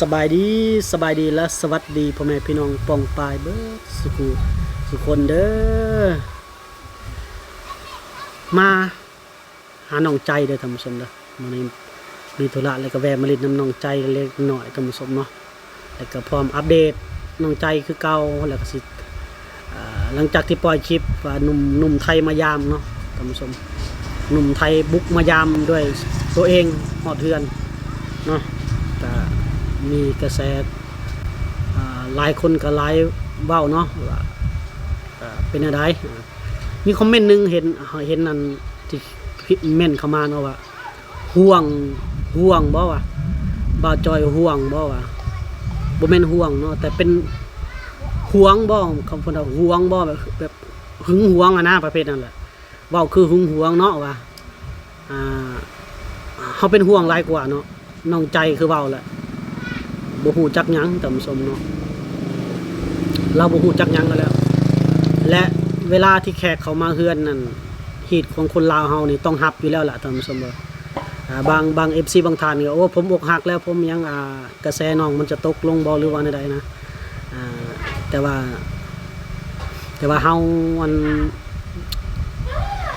ສະບາຍດີ, ສະບາຍດີ ແລະ ສະຫວັດດີພໍ່ແມ່ພີ່ນ້ອງປ້ອງປາຍເບິດສຸຂູສຸຄົນເດີ້. ມາຫານ້ອງໃຈເດີ້ທ່ານຜູ້ຊົມເດີ້. ມື້ນີ້ມີທຸລະ ແລ້ວກໍແວ່ມາຫຼິ້ນນຳນ້ອງໃຈເລັກນ້ອຍທ່ານຜູ້ຊົມເນາະ. ແລ້ວກໍພ້ອມອັບເດດນ້ອງໃຈຄືເກົ່າ ແລ້ວກໍຊິ ອ່າ ຫຼັງຈາກທີ່ປ່ອຍຄລິບວ່າໜຸ່ມ ໜຸ່ມໄທມາຢາມເນາະທ່ານຜູ້ຊົມ, ໜຸ່ມໄທບຸກມາຢາມດ້ວຍຕົວເອງຮອດເຮືອນເນາະ. ກະມີກະແສ ອ່າ ຫຼາຍຄົນກໍຫຼາຍເວົ້າເນາະວ່າ ອ່າ ເປັນແນວໃດ. ອ່າ ມີຄອມເມັນໜຶ່ງເຫັນ ເຫັນອັນທີ່ເມັນເຂົ້າມາເນາະວ່າ ຫ່ວງ ຫ່ວງບໍ່ວະ? ບ່າວຈ່ອຍຫ່ວງບໍ່ວະ? ບໍ່ແມ່ນຫ່ວງເນາະ ແຕ່ເປັນຫວງບໍ່? ຄຳເພິ່ນວ່າຫວງບໍ່? ແບບ ແບບຫຶງຫວງຫັ້ນນະ ປະເພດນັ້ນແຫຼະ. ເວົ້າຄືຫຶງຫວງເນາະວ່າ ອ່າ ເຮົາເປັນຫ່ວງຫຼາຍກວ່າເນາະ. ນ້ອງໃຈຄືເວົ້າແຫຼະ ບໍ່ຮູ້ຈັກຫຍັງທ່ານຜູ້ຊົມເນາະ, ລາວບໍ່ຮູ້ຈັກຫຍັງຫັ້ນແຫຼະ. ແລະ ເວລາທີ່ແຂກເຂົ້າມາເຮືອນນັ້ນ ຮີດຂອງຄົນລາວເຮົານີ້ຕ້ອງຮັບຢູ່ແລ້ວລະທ່ານຜູ້ຊົມເອີຍ. ອ່າ ບາງ ບາງເອັຟຊີບາງທ່ານກໍ ໂອ້ ຜົມອົກຫັກແລ້ວ ຜົມຫຍັງ ອ່າ ກະແສນ້ອງມັນຈະຕົກລົງບໍ່ ຫຼືວ່າແນວໃດນະ. ອ່າ ແຕ່ວ່າ ແຕ່ວ່າເຮົາ ອັນ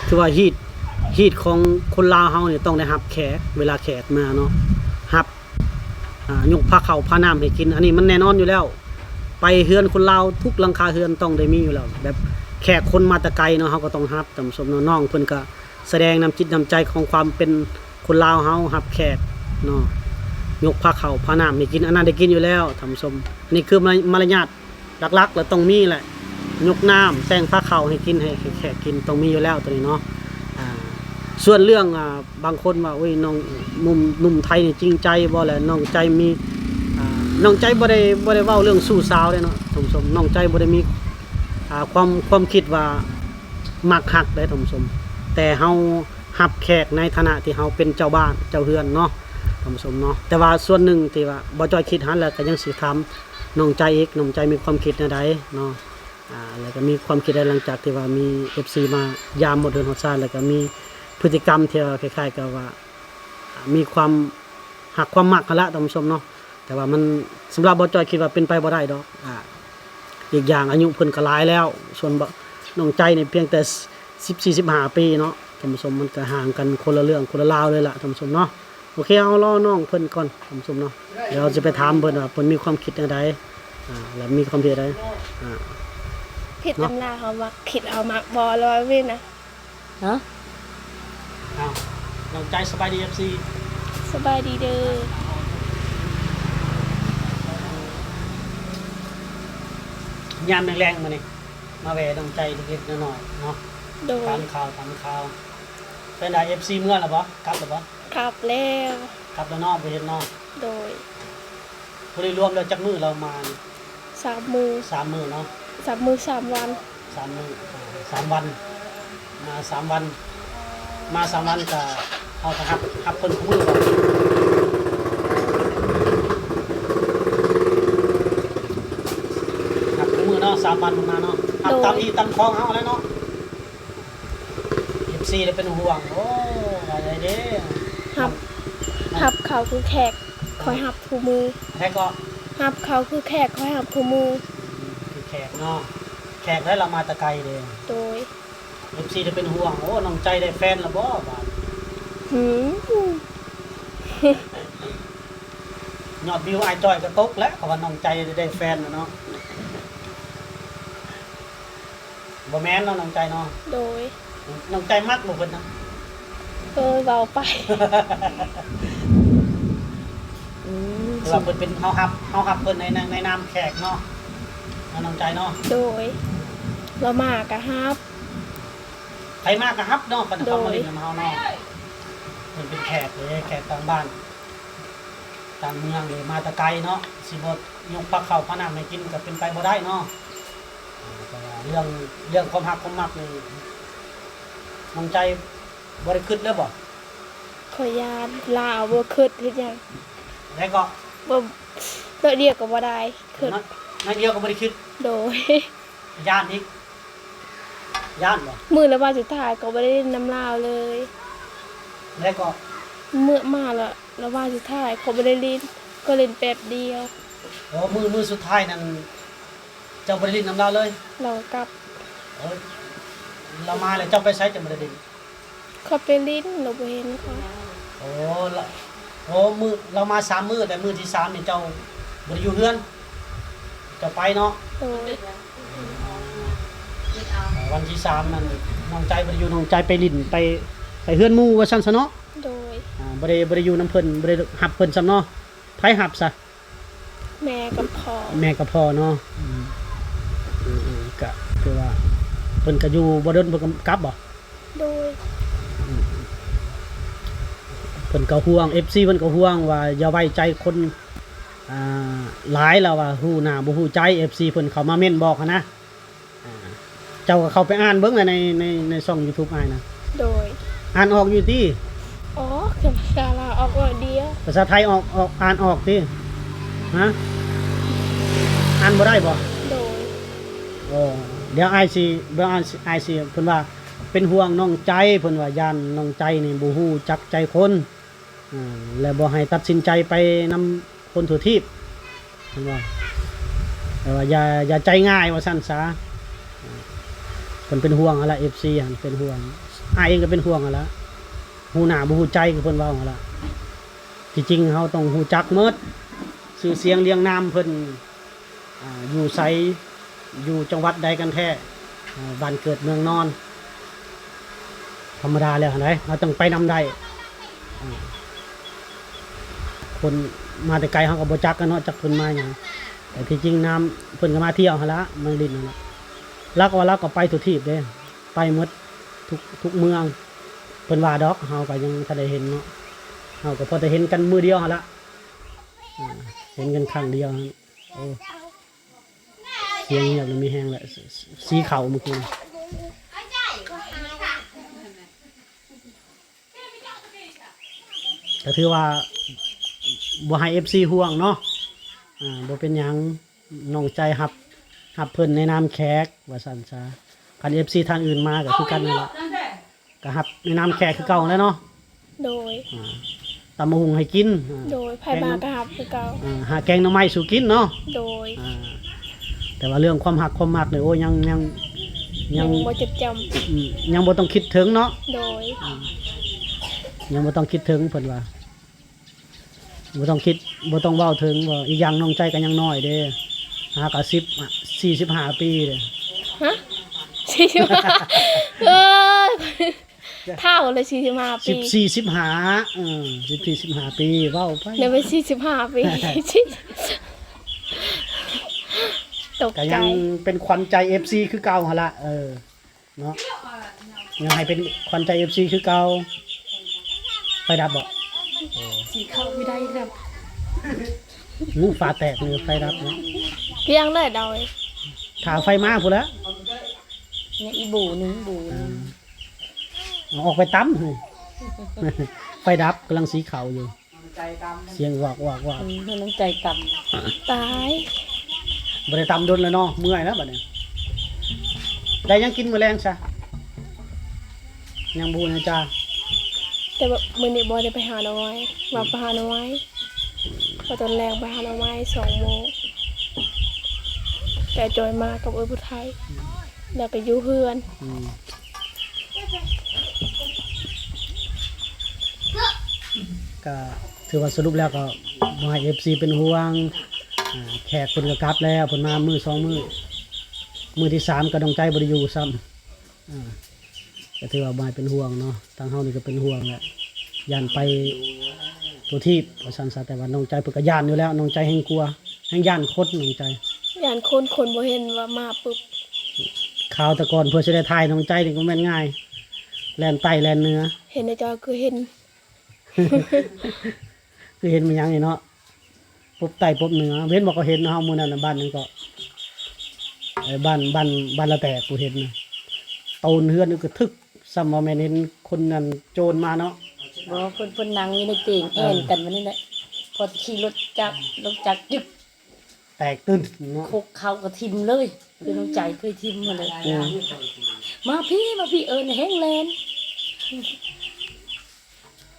ຄືວ່າຮີດ ຮີດຂອງຄົນລາວເຮົານີ້ຕ້ອງໄດ້ຮັບແຂກ ເວລາແຂກມາເນາະ, ຮັບ ອ່າ ຍົກພາເຂົ້າພານ້ຳໃຫ້ກິນ ອັນນີ້ມັນແນ່ນອນຢູ່ແລ້ວ. ໄປເຮືອນຄົນລາວທຸກຫຼັງຄາເຮືອນຕ້ອງໄດ້ມີຢູ່ແລ້ວ ແບບແຂກຄົນມາແຕ່ໄກເນາະ ເຮົາກໍຕ້ອງຮັບທ່ານຜູ້ຊົມເນາະ. ນ້ອງເພິ່ນກໍສະແດງນ້ຳຈິດນ້ຳໃຈຂອງຄວາມເປັນ ຄົນລາວເຮົາຮັບແຂກເນາະ, ຍົກພາເຂົ້າພານ້ຳໃຫ້ກິນ ອັນນັ້ນໄດ້ກິນຢູ່ແລ້ວທ່ານຜູ້ຊົມ. ອັນນີ້ຄືມາ ມາລະຍາດຫຼັກໆ ແລ້ວຕ້ອງມີແຫຼະ, ຍົກນ້ຳ ແຕ່ງພາເຂົ້າໃຫ້ກິນ ໃຫ້ ໃຫ້ແຂກກິນ ຕ້ອງມີຢູ່ແລ້ວໂຕນີ້ເນາະ. ອ່າ ສ່ວນເລື່ອງ ອ່າ ບາງຄົນວ່າ ໂອ້ຍ ນ້ອງໜຸ່ມ ໜຸ່ມໄທນີ້ຈິງໃຈບໍ່ ແລະ ນ້ອງໃຈມີ ອ່າ ນ້ອງໃຈບໍ່ໄດ້ ບໍ່ໄດ້ເວົ້າເລື່ອງຊູ້ສາວເດ້ເນາະທ່ານຜູ້ຊົມ. ນ້ອງໃຈບໍ່ໄດ້ມີ ອ່າ ຄວາມ ຄວາມຄິດວ່າມັກຮັກເດ້ທ່ານຜູ້ຊົມ, ແຕ່ເຮົາ ຮັບແຂກໃນຖານະທີ່ເຮົາເປັນເຈົ້າບ້ານເຈົ້າເຮືອນເນາະທ່ານຜູ້ຊົມເນາະ. ແຕ່ວ່າສ່ວນໜຶ່ງທີ່ວ່າບ່າວຈ້ອຍຄິດຫັ້ນ ແລ້ວກໍຍັງຊິຖາມນ້ອງໃຈອີກ, ນ້ອງໃຈມີຄວາມຄິດແນວໃດເນາະ? ອ່າ ແລ້ວກໍມີຄວາມຄິດໃດຫຼັງຈາກທີ່ວ່າມີເອັຟຊີມາຢາມຮອດເຮືອນຮອດຊານ ແລ້ວກໍມີພຶດຕິກຳທີ່ວ່າຄ້າຍໆກັບວ່າ ອ່າ ມີຄວາມຮັກຄວາມມັກຫັ້ນລະທ່ານຜູ້ຊົມເນາະ. ແຕ່ວ່າມັນ ສຳລັບບ່າວຈ້ອຍຄິດວ່າເປັນໄປບໍ່ໄດ້ດອກ. ອ່າ ອີກຢ່າງອາຍຸເພິ່ນກໍຫຼາຍແລ້ວ, ສ່ວນ ນ້ອງໃຈນີ້ພຽງແຕ່ສິບສີ່ ສິບຫ້າປີເນາະທ່ານຜູ້ຊົມ, ມັນກໍຫ່າງກັນຄົນລະເລື່ອງຄົນລະລາວເລີຍລະທ່ານຜູ້ຊົມເນາະ. ໂອເຄ ເຮົາລໍນ້ອງເພິ່ນກ່ອນທ່ານຜູ້ຊົມເນາະ, ດຽວເຮົາຈະໄປຖາມເພິ່ນວ່າເພິ່ນມີຄວາມຄິດແນວໃດ ອ່າ ແລ້ວມີຄວາມຄິດໃດ ອ່າ ຜິດນຳລາວ ເຮົາມັກ ຄິດເຮົາມັກບໍ່ ລະວ່າເວີນນະ. ຮະ? ອ້າວ ນ້ອງໃຈສະບາຍດີເອັຟຊີ. ສະບາຍດີເດີ້. ຍາມແລງໆ ມື້ນີ້ມາແວ່ນ້ອງໃຈເລັກໆ ນ້ອຍໆ ເນາະ. ໂດຍ. ຖາມຂ່າວ ຖາມຂ່າວ. ເປັນໃດ ເອັຟຊີເມືອແລ້ວບໍ່? ກັບແລ້ວບໍ່? ກັບແລ້ວ. ກັບແລ້ວເນາະ, ບໍ່ເຫັນເນາະ. ໂດຍ. ຜູ້ທີ່ລວມແລ້ວຈັກມື້ລາວມານີ້? ສາມມື້. ສາມມື້ເນາະ. ສາມມື້ສາມວັນ. ສາມມື້ ສາມວັນ. ມາສາມວັນ. ມາສາມວັນກະ ເຮົາກະຮັບ ຮັບເພິ່ນຄູ່ມື້ບໍ່? ຮັບຄູ່ມື້ເນາະ ສາມວັນເພິ່ນມາເນາະ. ຮັບ ໂດຍ. ຕາມທີ່ຕາມຄອງເຮົາແຫຼະເນາະ. ເອັຟຊີໄດ້ເປັນຫ່ວງ ໂອ້ ວ່າໃດເດ້. ຮັບ ຮັບເຂົາຄືແຂກ ຂ້ອຍຮັບຄູ່ມື້. ແຂກກໍ ຮັບເຂົາຄືແຂກ ຂ້ອຍຮັບຄູ່ມື້. ອືມ ຄືແຂກເນາະ, ແຂກໄດ້ລະມາແຕ່ໄກເດ້. ໂດຍ. ເອັຟຊີໄດ້ເປັນຫ່ວງ ໂອ້ ນ້ອງໃຈໄດ້ແຟນລະບໍ່ບາດນີ້? ຫື ຍອດວິວອ້າຍຈ້ອຍກໍຕົກແລ້ວ ເພາະວ່ານ້ອງໃຈໄດ້ແຟນລະເນາະ. ບໍ່ແມ່ນເນາະ ນ້ອງໃຈເນາະ. ໂດຍ. ນ້ອງໃຈມັກບໍ່ເພິ່ນນະ? ເອີ ເວົ້າໄປ. ອືມ ຄືວ່າເພິ່ນເປັນ ເຮົາຮັບ ເຮົາຮັບເພິ່ນໃນ ໃນ ໃນນາມແຂກເນາະ ເນາະ ນ້ອງໃຈເນາະ. ໂດຍ. ລາວມາກະຮັບ ໃຜມາກະຮັບເນາະ ຄັນເຂົ້າມາຫຼິ້ນນຳເຮົາເນາະ. ໂດຍ. ເພິ່ນເປັນແຂກເດ້ ແຂກຕ່າງບ້ານ ຕ່າງເມືອງເດ້ ມາແຕ່ໄກເນາະ ຊິບໍ່ຍົກພາເຂົ້າພານ້ຳໃຫ້ກິນກໍເປັນໄປບໍ່ໄດ້ເນາະ. ເອີ ແຕ່ວ່າເລື່ອງ ເລື່ອງຄວາມຮັກຄວາມມັກນີ້ ນ້ອງໃຈບໍ່ໄດ້ຄິດເລີຍບໍ່? ຂ້ອຍຢ້ານລາວ ບໍ່ຄິດເຮັດຫຍັງ. ແລ້ວກໍ ບໍ່ ໜ້ອຍດຽວກໍບໍ່ໄດ້ຄິດ. ໜ້ອຍ ໜ້ອຍດຽວກໍບໍ່ໄດ້ຄິດ. ໂດຍ. ຢ້ານອີກ. ຢ້ານບໍ່? ມື້ລະວາດສຸດທ້າຍກໍບໍ່ໄດ້ຫຼິ້ນນຳລາວເລີຍ. ແລ້ວກໍ ເມື່ອມາລະ ລະວາດສຸດທ້າຍກໍບໍ່ໄດ້ຫຼິ້ນ. ກໍຫຼິ້ນແປັບດຽວ. ໂອ້ ມື້ ມື້ສຸດທ້າຍນັ້ນ ເຈົ້າບໍ່ໄດ້ຫຼິ້ນນຳລາວເລີຍ? ລາວກັບ. ໂອ້ຍ ລາວມາແລ້ວເຈົ້າໄປໃສ ເຈົ້າບໍ່ໄດ້ຫຼິ້ນ? ຂ້ອຍໄປຫຼິ້ນ ລາວບໍ່ເຫັນຂ້ອຍ. ໂອ້ ລະ ໂອ້ ມື້ ລາວມາສາມມື້ ແຕ່ມື້ທີສາມນີ້ເຈົ້າບໍ່ໄດ້ຢູ່ເຮືອນ ເຈົ້າໄປເນາະ? ໂດຍ. ວັນທີສາມນັ້ນ ນ້ອງໃຈບໍ່ໄດ້ຢູ່ ນ້ອງໃຈໄປຫຼິ້ນ ໄປ ໄປເຮືອນໝູ່ວ່າຊັ້ນຊະເນາະ? ໂດຍ. ອ່າ ບໍ່ໄດ້ ບໍ່ໄດ້ຢູ່ນຳເພິ່ນ ບໍ່ໄດ້ຮັບເພິ່ນຊ້ຳເນາະ? ໃຜຮັບຊະ? ແມ່ກັບພໍ່. ແມ່ກັບພໍ່ເນາະ? ອືມ ອືມ ອືມ ກະຄືວ່າເພິ່ນກະຢູ່ບໍ່ດົນ ເພິ່ນກະກັບບໍ? ໂດຍ. ອືມ ເພິ່ນກະຫ່ວງ ເອັຟຊີ ເພິ່ນກະຫ່ວງວ່າຢ່າໄວ້ໃຈຄົນ ອ່າ ຫຼາຍ ລາວວ່າຮູ້ໜ້າບໍ່ຮູ້ໃຈ ເອັຟຊີ ເພິ່ນເຂົ້າມາເມັ້ນບອກຫັ້ນນະ. ອ່າ ເຈົ້າກໍເຂົ້າໄປອ່ານເບິ່ງແຫຼະ ໃນ ໃນ ໃນຊ່ອງຢູທູບອ້າຍນະ. ໂດຍ. ອ່ານອອກຢູ່ຕິ? ອອກ ພາສາລາວອອກໜ້ອຍດຽວ. ພາສາໄທອອກ ອອກ ອ່ານອອກຕິ? ຮະ? ອ່ານບໍ່ໄດ້ບໍ? ໂດຍ. ໂອ້ ດຽວອ້າຍຊິ ດຽວອ້າຍຊິ ອ້າຍຊິ ເພິ່ນວ່າເປັນຫ່ວງນ້ອງໃຈ ເພິ່ນວ່າຢ້ານນ້ອງໃຈນີ້ບໍ່ຮູ້ຈັກໃຈຄົນ. ອ່າ ແລະ ບໍ່ໃຫ້ຕັດສິນໃຈໄປນຳຄົນທົ່ວທີບ ເຫັນບໍ່? ແຕ່ວ່າຢ່າ ຢ່າໃຈງ່າຍວ່າຊັ້ນຊະ. ອ່າ ເພິ່ນເປັນຫ່ວງຫັ້ນລະ ເອັຟຊີ ຫັ້ນເປັນຫ່ວງ ອ້າຍເອງກໍເປັນຫ່ວງຫັ້ນລະ ຮູ້ໜ້າບໍ່ຮູ້ໃຈ ຄືເພິ່ນເວົ້າຫັ້ນລະ. ທີ່ຈິງເຮົາຕ້ອງຮູ້ຈັກໝົດ ຊື່ສຽງລຽງນາມເພິ່ນ ອ່າ ຢູ່ໃສ ຢູ່ຈັງຫວັດໃດກັນແທ້ ອ່າ ບ້ານເກີດເມືອງນອນ ທຳມະດາແລ້ວຫັ້ນໃດ ເຮົາຕ້ອງໄປນຳໄດ້. ອ່າ ຄົນມາແຕ່ໄກເຮົາກໍບໍ່ຈັກກັນເນາະ ຈັກເພິ່ນມາຫຍັງ ແຕ່ທີ່ຈິງນາມເພິ່ນກໍມາທ່ຽວຫັ້ນລະ ມາຫຼິ້ນຫັ້ນລະ. ລາວກໍວ່າລາວກໍໄປທົ່ວທີບເດ້ ໄປໝົດທຸກ ທຸກເມືອງ ເພິ່ນວ່າດອກ ເຮົາກໍຍັງບໍ່ທັນໄດ້ເຫັນເນາະ ເຮົາກໍພໍແຕ່ເຫັນກັນມື້ດຽວຫັ້ນລະ. ອ່າ ເຫັນກັນຄັ້ງດຽວຫັ້ນ. ໂອ້ ສຽງງຽບແລ້ວມີແຮງແຫຼະ ສີເຂົ້າມື້ກີ້ ກໍຖືວ່າບໍ່ໃຫ້ເອັຟຊີຫ່ວງເນາະ. ອ່າ ບໍ່ເປັນຫຍັງ ນ້ອງໃຈຮັບ ຮັບເພິ່ນໃນນາມແຂກວ່າຊັ້ນຊະ ຄັນເອັຟຊີທ່ານອື່ນມາກໍຄືກັນນັ້ນລະ ກໍຮັບໃນນາມແຂກຄືເກົ່າແຫຼະເນາະ. ໂດຍ. ອ່າ ຕຳບັກຫຸ່ງໃຫ້ກິນ. ອ່າ ໂດຍ ໃຜມາກໍຮັບຄືເກົ່າ. ອ່າ ຫາແກງໜໍ່ໄມ້ສູ່ກິນເນາະ. ໂດຍ. ອ່າ ແຕ່ວ່າເລື່ອງຄວາມຮັກຄວາມມັກນີ້ ໂອ້ຍ ຍັງ ຍັງ ຍັງ ຍັງບໍ່ຈັບຈ້ຳ. ອືມ ຍັງບໍ່ຕ້ອງຄິດເຖິງເນາະ. ໂດຍ. ອືມ ຍັງບໍ່ຕ້ອງຄິດເຖິງ ເພິ່ນວ່າ ບໍ່ຕ້ອງຄິດ ບໍ່ຕ້ອງເວົ້າເຖິງ. ບໍ່ ອີກຢ່າງນ້ອງໃຈກໍຍັງນ້ອຍເດ້ ຫາກະສິບ ສີ່ສິບຫ້າປີເດ້. ຮະ? ສີ່ສິບຫ້າ ເອີ ເຖົ້າເລີຍ ສີ່ສິບຫ້າປີ ສິບສີ່ ສິບຫ້າ ເອີ ສິບສີ່ ສິບຫ້າປີ ເວົ້າໄປ ແລ້ວໄປສີ່ສິບຫ້າປີ ຕົກໃຈ ກໍຍັງເປັນຂວັນໃຈເອັຟຊີຄືເກົ່າຫັ້ນລະ. ເອີ ເນາະ ຍັງໃຫ້ເປັນຂວັນໃຈເອັຟຊີຄືເກົ່າ. ໄຟດັບບໍ່? ໂອ້ ສີເຂົ້າບໍ່ໄດ້ແລ້ວ. ຫູ ຝາແຕກນີ້ໄຟດັບເນາະ. ກຽງໄດ້ດອຍ ຖ້າໄຟມາພຸ້ນແຫຼະ. ຍັງອີກໂບໜຶ່ງ ໂບໜຶ່ງ. ອ່າ ເອົາອອກໄປຕຳ ໄຟດັບ ກຳລັງສີເຂົ້າຢູ່. ສຽງວອກ ວອກ ວອກ. ອືມ ໃຫ້ນ້ອງໃຈຕຳ. ຕາຍ ບໍ່ໄດ້ຕຳດົນແລ້ວເນາະ ເມື່ອຍແລ້ວບັດນີ້. ໄດ້ຫຍັງກິນມື້ແລງຊະ? ຍັງບໍ່ຮູ້ຫຍັງຈ້າ. ແຕ່ວ່າມື້ນີ້ບໍ່ໄດ້ໄປຫາໜໍ່ໄມ້ ວ່າໄປຫາໜໍ່ໄມ້ ວ່າຕອນແລງໄປຫາໜໍ່ໄມ້ສອງໂມງ ແຕ່ຈອຍມາກັບເອື້ອຍຜູ້ໄທ ແລ້ວກໍຢູ່ເຮືອນ. ອືມ ກໍຖືວ່າສະຫຼຸບແລ້ວກໍບໍ່ໃຫ້ເອັຟຊີເປັນຫ່ວງ. ອ່າ ແຂກເພິ່ນກໍກັບແລ້ວ ເພິ່ນມາມື້ສອງມື້ ມື້ທີສາມກໍນ້ອງໃຈບໍ່ໄດ້ຢູ່ຊ້ຳ. ອ່າ ກໍຖືວ່າບໍ່ໃຫ້ເປັນຫ່ວງເນາະ ທາງເຮົານີ້ກໍເປັນຫ່ວງແຫຼະ ຢ້ານໄປຕົວະທີບວ່າຊັ້ນຊະ. ແຕ່ວ່ານ້ອງໃຈເພິ່ນກໍຢ້ານຢູ່ແລ້ວ ນ້ອງໃຈແຮງກົວ ແຮງຢ້ານຄົນ ນ້ອງໃຈ ຢ້ານຄົນ ຄົນບໍ່ເຫັນວ່າມາປຶບ. ຄາວແຕ່ກ່ອນເພື່ອຊິໄດ້ຖ່າຍນ້ອງໃຈນີ້ກໍແມ່ນງ່າຍ ແລ່ນໃຕ້ແລ່ນເໜືອ ເຫັນໃນຈໍຄືເຫັນ ຄືເຫັນແມ່ນຫຍັງນີ້ເນາະ ປົບໃຕ້ປົບເໜືອ. ເຫັນບໍ່ ກໍເຫັນເຮົາມື້ນັ້ນນະ ບ້ານຫຍັງເກາະ ເອີ ບ້ານ ບ້ານ ບ້ານລະແຕກ ກູເຫັນນະ ໂຕນເຮືອນກະທຶກ ຊ້ຳວ່າແມ່ນເຫັນຄົນນັ້ນໂຈນມາເນາະ. ບໍ່ ເພິ່ນ ເພິ່ນນັ່ງຢູ່ໃນເຕີງ ເອີ ແອ່ນກັນມານີ້ແຫຼະ ພໍຂີ່ລົດຈັກ ລົດຈັກຈຶ່ກ ແຕກຕື່ນເນາະ ຄົກເຂົ້າກໍຖິ້ມເລີຍ ຄືນ້ອງໃຈເຄີຍຖິ້ມຫັ້ນແຫຼະ. ອືມ ມາພີ້ ມາພີ້ ເອີ້ນແຮງແລ່ນ.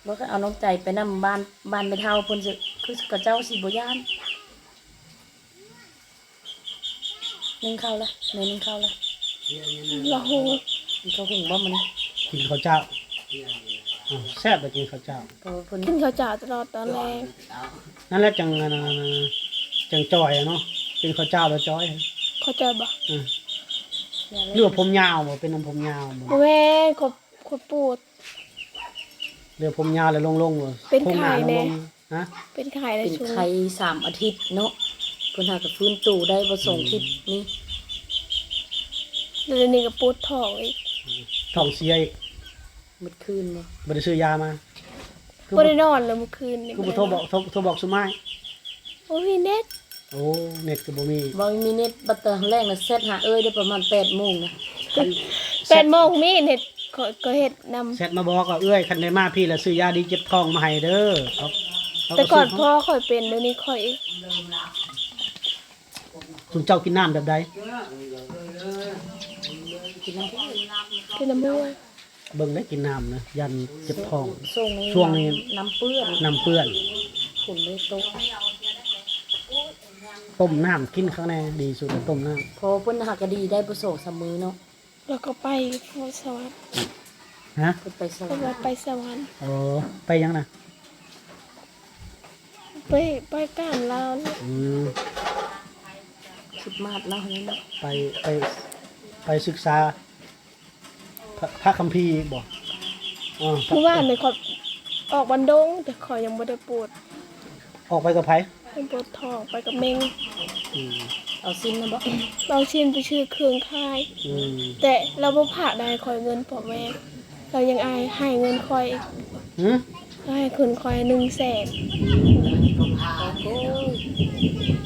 ບໍ່ ຄັນເອົານ້ອງໃຈໄປນຳບ້ານ ບ້ານແມ່ເຖົ້າເພິ່ນຊິ ຄືເຂົາເຈົ້າຊິບໍ່ຢ້ານ. ໜຶ້ງເຂົ້າລະ ແມ່ໜຶ້ງເຂົ້າລະ. ລະໂຫ ກິນເຂົ້າຫຸງບໍ່ມື້ນີ້? ກິນເຂົ້າເຈົ້າ. ອ້າວ ແຊບແລ້ວກິນເຂົ້າເຈົ້າ. ເອີ ເພິ່ນກິນເຂົ້າເຈົ້າຕະຫຼອດຕອນແລງ. ນັ້ນແຫຼະຈັ່ງ ອັນນັ້ນ ຈັ່ງຈ່ອຍເນາະ ກິນເຂົ້າເຈົ້າແລ້ວຈ່ອຍ. ເຂົ້າເຈົ້າບໍ່? ອື ຫຼືວ່າຜົມຍາວບໍ່? ເປັນນຳຜົມຍາວບໍ່? ບໍ່ແມ່ນ ຂ້ອຍ ຂ້ອຍປູດ. ຫຼືວ່າຜົມຍາວແລ້ວລົງໆບໍ່? ເປັນໄຂ້ແດ່. ຮະ? ເປັນໄຂ້ແລ້ວ ເປັນໄຂ້ສາມອາທິດເນາະ. ເພິ່ນຫາກະຟື້ນໂຕໄດ້ບໍ່ສອງທິດນີ້. ແລ້ວດຽວນີ້ກະປວດທ້ອງອີກ. ທ້ອງເສຍອີກ. ໝົດຄືນບໍ່? ບໍ່ໄດ້ຊື້ຢາມາ? ຄືບໍ່ ບໍ່ໄດ້ນອນເລີຍມື້ຄືນນີ້. ຄືບໍ່ໂທບອກ ໂທ ໂທບອກຊຸມອ້າຍ? ບໍ່ມີເນັດ. ໂອ້ ເນັດກະບໍ່ມີ. ບໍ່ມີເນັດ ບັດຕອນແລງນະ ແຊັດຫາເອື້ອຍໄດ້ປະມານແປດໂມງນະ. ແປດໂມງມີເນັດ ຂ້ອຍກະເຮັດນຳ. ແຊັດມາບອກວ່າ ເອື້ອຍ ຄັນໄດ້ມາພີ້ລະຊື້ຢາດີເຈັບທ້ອງມາໃຫ້ເດີ. ເອົາ ເອົາ ແຕ່ກ່ອນພໍ່ຂ້ອຍເປັນ ດຽວນີ້ຂ້ອຍອີກ. ຊຸມເຈົ້າກິນນ້ຳແບບໃດ? ກິນນ້ຳ ກິນນ້ຳຫ້ວຍ. ເບິ່ງເດີ ກິນນ້ຳນະ ຢ້ານເຈັບທ້ອງ. ຊ່ວງນີ້ ຊ່ວງນີ້ນ້ຳ ນ້ຳເປື້ອນ ນ້ຳເປື້ອນ ຝົນບໍ່ໄດ້ຕົກ. ຕົ້ມນ້ຳກິນຄັກແນ່ ດີສຸດແລ້ວຕົ້ມນ້ຳ. ພໍ່ເພິ່ນຫາກະດີໄດ້ບໍ່ສອງສາມມື້ເນາະ. ແລ້ວກໍໄປສະຫວັນ. ຮະ? ເພິ່ນໄປສະຫວັນ. ເພິ່ນວ່າໄປສະຫວັນ. ອໍ ໄປຫຍັງນະ? ໄປ ໄປການລາວ. ອືມ ຄຣິດມາດລາວຫັ້ນແຫຼະ. ໄປ ໄປ ໄປສຶກສາ ພະ ພະຄຳພີບໍ່? ເອີ ມື້ວານນີ້ຂ້ອຍອອກບ້ານດົງ ແຕ່ຂ້ອຍຍັງບໍ່ໄດ້ປວດ. ອອກໄປກັບໃຜ? ປວດທ້ອງ ໄປກັບເມັ່ງ. ອືມ ເອົາຊີ້ນນະບໍ່? ເອົາຊີ້ນໄປຊື້ເຄື່ອງຂາຍ. ອືມ ແຕ່ລາວບໍ່ພາກໄດ້ໃຫ້ຂ້ອຍເງິນພໍ່ແມ່. ລາວຍັງອາຍໃຫ້ເງິນຂ້ອຍ. ຫື? ລາວໃຫ້ເງິນຂ້ອຍໜຶ່ງແສນ.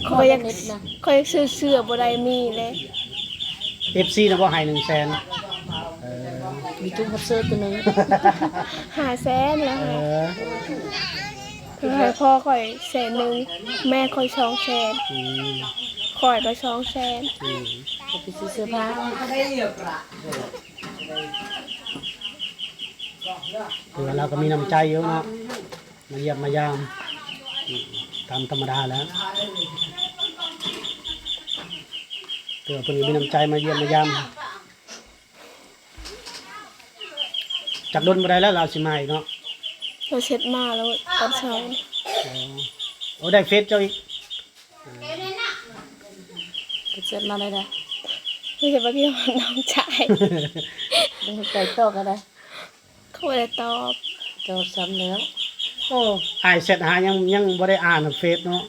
ຂ້ອຍກໍຍັງ ຂ້ອຍຍັງຊື້ເສື້ອບໍ່ໄດ້ມີແຫຼະ. ເອັຟຊີນະບໍ່ໃຫ້ໜຶ່ງແສນ. ເອີ ມີຕູ້ຮັບເຊີໂຕໜຶ່ງ ຫ້າແສນລະ. ເອີ ໃຫ້ພໍ່ຂ້ອຍແສນໜຶ່ງ ແມ່ຂ້ອຍສອງແສນ. ອືມ ຂ້ອຍກໍສອງແສນ. ອືມ ໄປຊື້ເສື້ອຜ້າ. ຖືວ່າລາວກໍມີນ້ຳໃຈຢູ່ເນາະ ມາຢ້ຽມມາຢາມ ອືມ ຕາມທຳມະດາແຫຼະ. ຖືວ່າເພິ່ນກໍມີນ້ຳໃຈມາຢ້ຽມມາຢາມ. ຈັກດົນບໍ່ໄດ້ແລ້ວລາວຊິມາອີກເນາະ. ລາວແຊັດມາແລ້ວຕອນເຊົ້າ. ອໍ ໂອ້ ໄດ້ເຟສເຈົ້າອີກ. ເອີ ເພິ່ນແຊັດມາໄດ້ໃດ? ມີແຕ່ວ່າທີ່ຮອດນ້ອງຊາຍ. ໄປຕໍ່ກໍໄດ້. ເຂົາບໍ່ໄດ້ຕອບ. ຕອບຊ້ຳແລ້ວ. ໂອ້ ອ້າຍແຊັດຫາຍັງ ຍັງບໍ່ໄດ້ອ່ານເຟສເນາະ.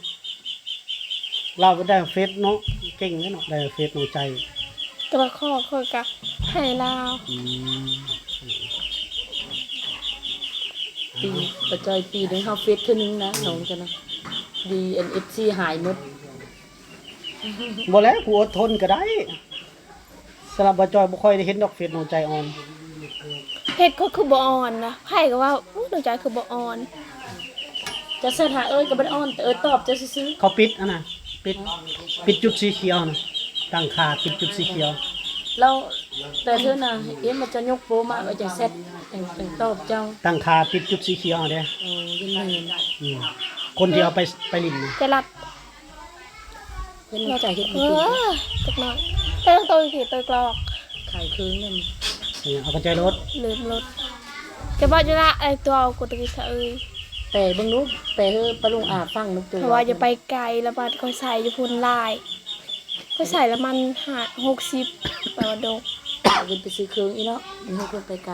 ລາວໄດ້ເຟສເນາະ ເກັ່ງເດ້ເນາະ ໄດ້ເຟສນ້ອງໃຈ. ແຕ່ວ່າຂໍຂ້ອຍກະໃຫ້ລາວ. ອືມ ປີ ປາຈອຍ ປີໜຶ່ງເຮົາເຟສເທື່ອໜຶ່ງນະ ອືມ ນ້ອງຈະນະ ດີ ອັນ ເອັຟຊີຫາຍໝົດ. ບໍ່ແລ້ວ ຜູ້ອົດທົນກໍໄດ້. ສຳລັບບ່າວຈ່ອຍບໍ່ຄ່ອຍໄດ້ເຫັນດອກເຟສນ້ອງໃຈອ່ອນ. ເຮັດກໍຄືບໍ່ອ່ອນນະ ໃຜກໍວ່າ ໂອ້ຍ ນ້ອງໃຈຄືບໍ່ອ່ອນ. ຈະແຊັດຫາເອີຍກໍບໍ່ໄດ້ອ່ອນ ແຕ່ເອີຍຕອບເຈົ້າຊື່ໆ. ເຂົາປິດຫັ້ນນະ ປິດ ປິດຈຸດສີຂຽວຫັ້ນນະ ຕັ້ງຄ່າປິດຈຸດສີຂຽວ. ແລ້ວແຕ່ເທື່ອນະ ເຫັນວ່າເຈົ້າຍົກໂປມາ ເອີຍຈັ່ງແຊັດ ຈັ່ງ ຈັ່ງຕອບເຈົ້າ. ຕັ້ງຄ່າປິດຈຸດສີຂຽວຫັ້ນເດ້. ເອີ ຍິນດີ. ອືມ ຄົນທີ່ເອົາໄປ ໄປຫຼິ້ນນະ ຈະລັດ. ເຮັດໃຈເຮັດບໍ່ເປັນ. ເອີ ຈັກໜ້ອຍ ແຕ່ຕ້ອງໂຕທີ່ໂຕກລອກ. ຂາຍເຄື່ອງນັ້ນ ເອີ ເອົາກະແຈລົດ ລືມລົດ. ຈະບອກຢູ່ລະ ໄອ້ຕົວເອົາກົດຕະກີສະເອີຍ. ແປເບິ່ງດູ ແປເຮີປາລຸງອາຟັງລູກໂຕ. ເພາະວ່າຢ່າໄປໄກ ລະບາດຂ້ອຍໃຊ້ຢູ່ພຸ້ນຫຼາຍ. ຂ້ອຍໃຊ້ລະມັນຫ້າ ຫົກສິບ ໄປວັນດົງ. ເອົາເງິນໄປຊື້ເຄື່ອງອີກເນາະ ເຮົາເພິ່ນໄປໄກ.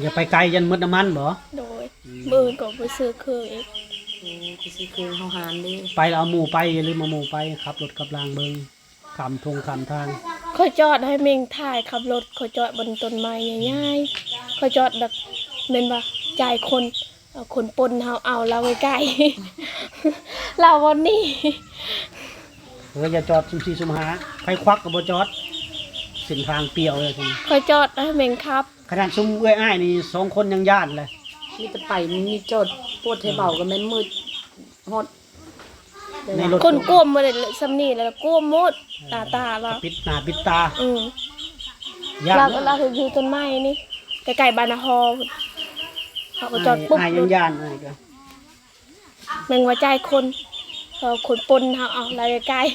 ຢ່າໄປໄກ ຢ້ານໝົດນ້ຳມັນບໍ? ໂດຍ. ອືມ ມື້ອື່ນກໍໄປຊື້ເຄື່ອງອີກ. ໂອ້ ໄປຊື້ເຄື່ອງເຮົາຫານເດ້. ໄປແລ້ວເອົາໝູ່ໄປ ຢ່າລືມເອົາໝູ່ໄປ ຂັບລົດຂັບລາງເບິ່ງ ຂ້າມທົ່ງຂ້າມທາງ. ຂ້ອຍຈອດໃຫ້ເມັ່ງຖ່າຍຂັບລົດ ຂ້ອຍຈອດບົນຕົ້ນໄມ້ໃຫຍ່ໆ. ຂ້ອຍຈອດແບບ ແມ່ນວ່າຈ່າຍຄົນ ເອົາຄົນປົນເຮົາເອົາລາວໃກ້ໆ ລາວບໍ່ໜີ. ເອີ ຢ່າຈອດຊຸ່ມສີ່ຊຸ່ມຫ້າ ໃຜຄວັກກໍບໍ່ຈອດ ເສັ້ນທາງປ່ຽວເລີຍ. ຂ້ອຍຈອດໃຫ້ເມັ່ງຂັບ. ຂະໜາດຊຸມເອື້ອຍອ້າຍນີ້ສອງຄົນຍັງຢ້ານເລີຍ. ມີແຕ່ໄປ ມີຈອດ ປວດໃຫ້ເບົາກໍແມ່ນມືດຮອດ. ໃນລົດ ຄົນກວມໝົດເລີຍ ສ່ຳນີ້ແລ້ວກວມໝົດ. ເອີ ໜ້າຕາລາວ ປິດໜ້າປິດຕາ. ອືມ ຢ້ານ ລາວ ລາວຢູ່ຕົ້ນໄມ້ນີ້ ໃກ້ໆບ້ານນາຮອ ເຂົາກໍຈອດປຸບ. ອ້າຍຍັງຢ້ານ ອ້າຍກໍ ແມ່ນວ່າຈ່າຍຄົນ ເອີ ຄົນປົນເຮົາເອົາລາວໃກ້ໆ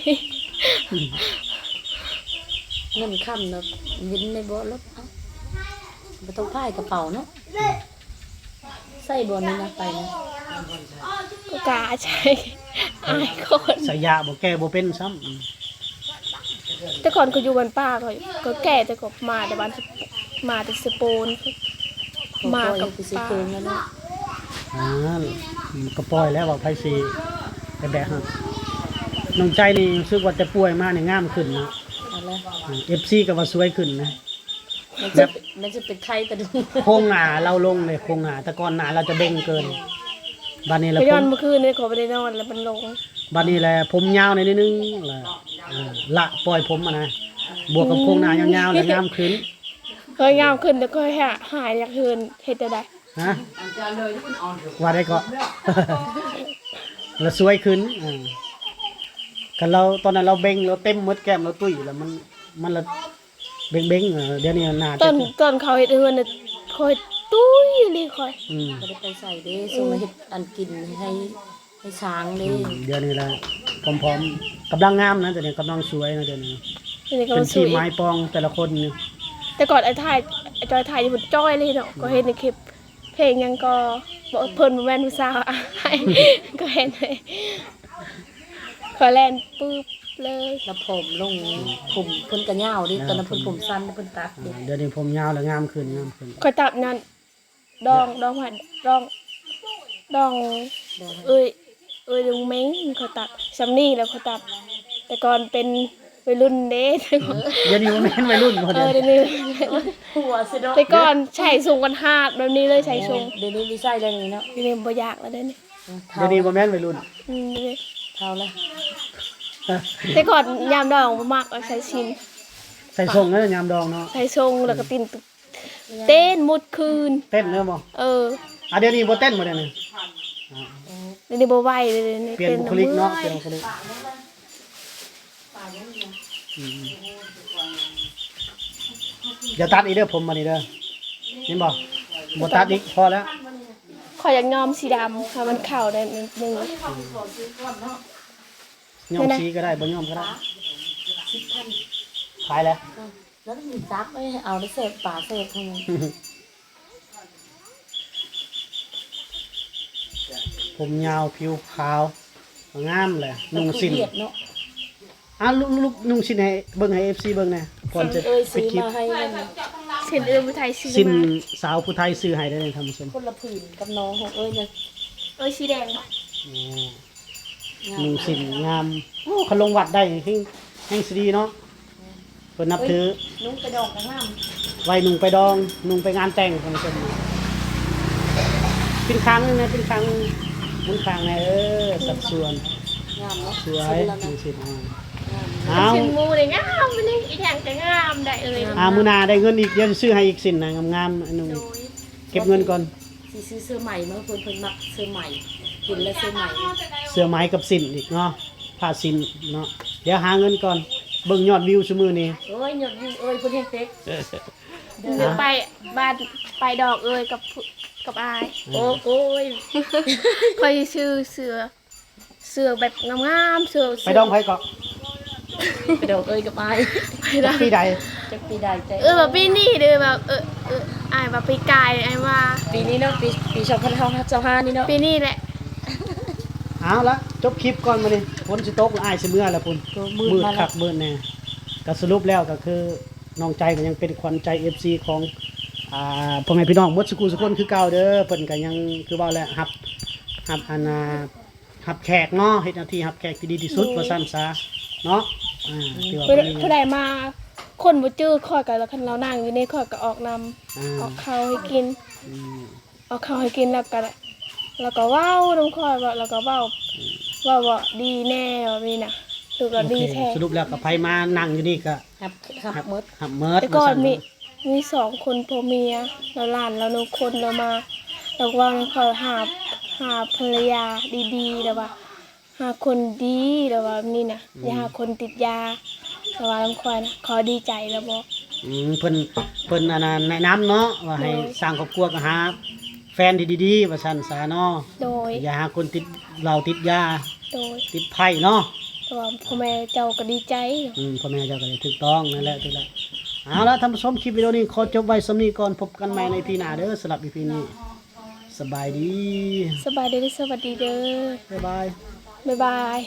ເງິນຄ້ຳເນາະ ເຫັນແມ່ນບໍ່ລົດເຮົາ ບໍ່ຕ້ອງພາຍກະເປົາເນາະ ໃສ່ບໍ່ນີ້ນະ ໄປນະ ບໍ່ກ້າໃສ່ ອາຍຄົນ ໃສ່ຢາບໍ່ ແກ້ບໍ່ເປັນຊ້ຳ ແຕ່ກ່ອນຂ້ອຍຢູ່ບ້ານປ່າ ຂ້ອຍ ຂ້ອຍແກ້ ແຕ່ກໍມາແຕ່ບ້ານ ມາແຕ່ເຊໂປນ ມາກັບປ່າ ອ່າ ກໍປ່ອຍແລ້ວ ວ່າໃຜຊິໄປແບກໃຫ້ ນ້ອງໃຈນີ້ຮູ້ສຶກວ່າແຕ່ປ່ວຍມານີ້ງາມຂຶ້ນເນາະ ເອັຟຊີກໍວ່າສວຍຂຶ້ນນະ ມັນຈະ ມັນຈະເປັນໄຂ້ຕະດຸງ ໂຄງໜ້າລາວລົງເດ້ ໂຄງໜ້າ ແຕ່ກ່ອນໜ້າລາວຈະເບັ່ງເກີນ ບາດນີ້ລະ ກໍຍ້ອນມື້ຄືນນີ້ຂ້ອຍບໍ່ໄດ້ນອນ ແລ້ວມັນລົງ ບາດນີ້ແຫຼະ ຜົມຍາວໜ້ອຍໜຶ່ງ ລະ ເອີ ລະປ່ອຍຜົມຫັ້ນນະ ບວກກັບໂຄງໜ້າຍາວໆ ແລ້ວງາມຂຶ້ນ ຂ້ອຍງາມຂຶ້ນ ແຕ່ຂ້ອຍຫາ ຫາຢາກເຫີນ ເຮັດແນວໃດ? ຮະ? ວ່າໄດ້ເກາະ ລະສວຍຂຶ້ນ ເອີ ຄັນລາວ ຕອນນັ້ນລາວເບັ່ງ ລາວເຕັມໝົດ ແກ້ມລາວຕຸ້ຍ ລະມັນ ມັນລະ ເບັ່ງໆ ເອີ ດຽວນີ້ໜ້າ ຕອນ ຕອນເຂົາເຮັດເຮືອນນະ ຂ້ອຍຕຸ້ຍອີ່ຫຼີຂ້ອຍ ອືມ ບໍ່ໄດ້ໄປໃສເດ້ ອືມ ສົ່ງມາເຮັດອັນກິນໃຫ້ ໃຫ້ຊ້າງເດ້ ອືມ ດຽວນີ້ລະ ພ້ອມໆ ກຳລັງງາມນະ ດຽວນີ້ກຳລັງສວຍນະ ດຽວນີ້ ດຽວນີ້ກຳລັງສວຍ ເປັນທີມໝາຍປອງແຕ່ລະຄົນນີ້ ແຕ່ກ່ອນອ້າຍຖ່າຍ ອ້າຍຈອຍຖ່າຍຢູ່ພຸ້ນ ຈ່ອຍເລີຍເນາະ ອືມ ກໍເຫັນໃນຄລິບ ເພງຫຍັງກໍ ບໍ່ ເພິ່ນບໍ່ແມ່ນຜູ້ສາວອ້າຍ ກໍເຫັນ ຂ້ອຍແລ່ນປຶບເລີຍ ລະຜອມລົງ ຜົມເພິ່ນກະຍາວເດ້ ຕອນນັ້ນເພິ່ນຜົມສັ້ນ ເພິ່ນຕັດ ອ່າ ດຽວນີ້ຜົມຍາວແລ້ວງາມຂຶ້ນ ງາມຂຶ້ນ ຂ້ອຍຕັດນັ້ນ ດອງ ດອງໃຜ ດອງ ດອງ ດອງ ເອີຍ ເອີຍລຸງເມັງ ຂ້ອຍຕັດ ຊ່ຳນີ້ແລ້ວຂ້ອຍຕັດ ແຕ່ກ່ອນເປັນ ໄວລຸ້ນເດ້ ດຽວນີ້ບໍ່ແມ່ນໄວລຸ້ນບໍ່ ເອີ ດຽວນີ້ ດຽວນີ້ ຫົວຊິເນາະ ແຕ່ກ່ອນໃສ່ຊົງກັນຫາດແບບນີ້ເລີຍ ໃສ່ຊົງ ເອີ ດຽວນີ້ມີໃສ່ແລ້ວນີ້ເນາະ ດຽວນີ້ບໍ່ຢາກແລ້ວເດ້ນີ້ ດຽວນີ້ບໍ່ແມ່ນໄວລຸ້ນ ອືມ ເດ ເຖົ້າແລ້ວ ແຕ່ກ່ອນຍາມດອງບໍ່ມັກ ເອົາໃສ່ຊິນ ໃສ່ຊົງເດີຍາມດອງເນາະ ໃສ່ຊົງ ແລ້ວກໍຕີນ ເຕັ້ນໝົດຄືນ ເຕັ້ນເດີບໍ່ ເອີ ອ່າ ດຽວນີ້ບໍ່ເຕັ້ນບໍ່ ດຽວນີ້ ດຽວນີ້ບໍ່ໄຫວເລີຍ ດຽວນີ້ ປ່ຽນບຸກຄະລິກເນາະ ປ່ຽນບຸກຄະລິກ ອືມ ຢ່າຕັດອີກເດີ ຜົມບັດນີ້ເດີ ເຫັນບໍ່ ບໍ່ຕັດອີກ ພໍແລ້ວ ຂ້ອຍຢາກຍ້ອມສີດຳ ໃຫ້ມັນເຂົ້າໄດ້ນິດໜຶ່ງ ອືມ ຍ້ອມສີກໍໄດ້ ບໍ່ຍ້ອມກໍໄດ້ ສິບພັນ ຂາຍແລ້ວ ແລ້ວມັນຕັກໄວ້ ເອົາໄດ້ແຊບ ປາແຊບ ຜົມຍາວຜິວຂາວ ງາມແຫຼະ ນຸ່ງສິ້ນ ເນາະ ອ່າ ລຸກ ລຸກນຸ່ງສິ້ນໃຫ້ເບິ່ງ ໃຫ້ເອັຟຊີເບິ່ງແດ່ ກ່ອນຈະໄປຄລິບ ສິ້ນເອື້ອຍຜູ້ໄທຊື້ ສິ້ນສາວຜູ້ໄທຊື້ໃຫ້ເດີທ່ານຜູ້ຊົມ ຄົນລະຜືນກັບນ້ອງຂອງເອື້ອຍນະ ເອື້ອຍສີແດງ ອໍ ນຸ່ງສິ້ນງາມ ໂອ້ ຄັນລົງວັດໄດ້ແຮງ ແຮງຊິດີເນາະ ເພິ່ນນັບຖື ນຸ່ງໄປດອງກໍງາມ ໄວ້ນຸ່ງໄປດອງ ນຸ່ງໄປງານແຕ່ງ ເພິ່ນເປັນ ປິ່ນຂ້າງໜຶ່ງແດ່ ປິ່ນຂ້າງໜຶ່ງ ໝູນຂ້າງແດ່ ເອີ ສັດສ່ວນ ງາມເນາະ ສວຍ ນຸ່ງສິ້ນ ງາມ ເອົາ ສິ້ນໝູນີ້ງາມ ນີ້ອີຫຍັງກໍງາມໄດ້ເອີຍ ອ່າ ມື້ໜ້າໄດ້ເງິນອີກ ດຽວຊິຊື້ໃຫ້ອີກສິ້ນນະ ງາມໆ ໜຶ່ງ ໂດຍ ເກັບເງິນກ່ອນ ຊິຊື້ເສື້ອໄໝມາເພິ່ນ ເພິ່ນມັກເສື້ອໄໝ ເຫັນແລ້ວເສື້ອໄໝ ເສື້ອໄໝກັບສິ້ນອີກເນາະ ຜ້າສິ້ນເນາະ ດຽວຫາເງິນກ່ອນ ເບິ່ງຍອດວິວຊຸມື້ນີ້ ໂອ້ຍ ຍອດວິວເອີຍ ເພິ່ນແຮງເຕັກ ດຽວໄປບ້ານ ໄປດອກເອີຍກັບ ກັບອ້າຍ ໂອ້ ໂອ້ຍ ຂ້ອຍຊິຊື້ເສື້ອ ເສື້ອແບບງາມໆ ເສື້ອ ໄປດອງໃຜເກາະ ໄປດອງເອີຍກັບອ້າຍ ໄປດອງ ປີໃດ ຈັກປີໃດແຕ່ ເອີ ວ່າປີນີ້ເດີ ວ່າ ເອີ ເອີ ອ້າຍວ່າປີກາຍ ອ້າຍວ່າ ປີນີ້ເນາະ ປີ ປີສອງພັນຊາວຫ້ານີ້ເນາະ ປີນີ້ແຫຼະ ເອົາລະ ຈົບຄລິບກ່ອນມື້ນີ້ ຝົນຊິຕົກລະ ອ້າຍຊິເມືອລະພຸ້ນ ມືດຄັກມືດແນ່ ກໍສະຫຼຸບແລ້ວກໍຄື ນ້ອງໃຈກໍຍັງເປັນຂວັນໃຈເອັຟຊີຂອງ ອ່າ ພໍ່ແມ່ພີ່ນ້ອງໝົດສູ່ຄູ່ສູ່ຄົນຄືເກົ່າເດີ ເພິ່ນກໍຍັງຄືເວົ້າແຫຼະ ຮັບ ຮັບ ອັນ ອ່າ ຮັບແຂກເນາະ ເຮັດໜ້າທີ່ຮັບແຂກທີ່ດີທີ່ສຸດ ວ່າຊັ້ນຊະເນາະ ອ່າ ຖືວ່າ ຜູ້ໃດ ຜູ້ໃດມາ ຄົນບໍ່ຈື່ຂ້ອຍກໍ ລະຄັນລາວນັ່ງຢູ່ນີ້ ຂ້ອຍກໍອອກນຳ ອ່າ ອອກເຂົ້າໃຫ້ກິນ ອືມ ເອົາເຂົ້າໃຫ້ກິນ ແລ້ວກໍ ແລ້ວກໍເວົ້ານຳຂ້ອຍ ເວົ້າ ແລ້ວກໍເວົ້າ ອືມ ເວົ້າວ່າດີແນ່ ແບບນີ້ນະ ສະຫຼຸບແລ້ວດີແທ້ ໂອເຄ ສະຫຼຸບແລ້ວກໍໃຜມານັ່ງຢູ່ນີ້ກໍ ຮັບ ຮັບໝົດ ຮັບໝົດ ແຕ່ກ່ອນມີ ມີສອງຄົນຜົວເມຍ ແລ້ວຫຼານລາວໜຶ່ງຄົນລາວມາ ລາວເວົ້ານຳຂ້ອຍ ຫາ ຫາພັນລະຍາດີໆ ລາວວ່າ ຫາຄົນດີ ລາວວ່າແບບນີ້ນະ ອືມ ຢ່າຫາຄົນຕິດຢາ ລາວວ່ານຳຂ້ອຍນະ ຂ້ອຍດີໃຈ ລາວບອກ ອືມ ເພິ່ນ ເພິ່ນ ອັນນັ້ນ ແນະນຳເນາະ ວ່າໃຫ້ ໂດຍ ສ້າງຄອບຄົວກໍຫາແຟນທີ່ດີໆ ວ່າຊັ້ນຊະເນາະ ໂດຍ ຢ່າຫາຄົນຕິດ ເຫຼົ້າຕິດຢາ ໂດຍ ຕິດໄພ້ເນາະ ແຕ່ວ່າພໍ່ແມ່ເຈົ້າກໍດີໃຈ ອືມ ພໍ່ແມ່ເຈົ້າກໍໄດ້ຖືກຕ້ອງນັ້ນແຫຼະ ຖືກແລ້ວ ເອົາລະ ທ່ານຜູ້ຊົມ ຄລິບວິດີໂອນີ້ຂໍຈົບໄວ້ສ່ຳນີ້ກ່ອນ ພົບກັນໃໝ່ໃນອີພີໜ້າເດີ ສຳລັບອີພີນີ້ ສະບາຍດີ ສະບາຍດີ ສະຫວັດດີເດີ ບາຍບາຍ ບາຍບາຍ